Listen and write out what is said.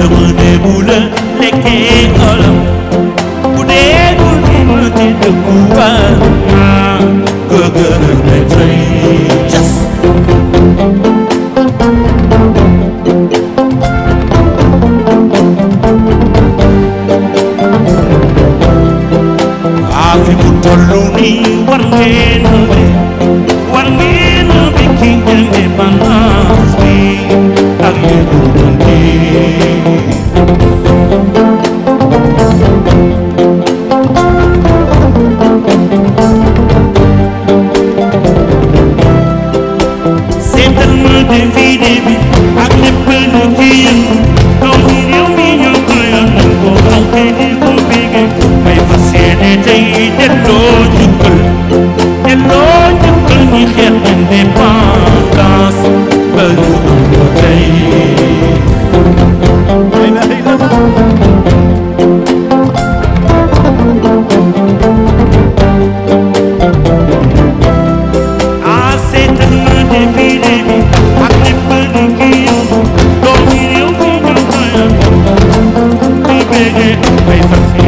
yërmande bu la lekkee xolam bu dee bu nit di dëkkuwaat ko gërëm la tey cas fi mu tollu nii war ngeen a bekki indépendance bi ak yërmande seetal ma défilé bi ak lépp lu ci yëngu doomi réew mi ñoo ko yor nañ ko xonqe di ko bégge may fas yéene tey delloo njukkal ñi xeex indépendance ba ñu am ko tey seetal ma défilé bi ak lépp lu ci yëngu doomi réew mi ñoo ko yor di bégge may fas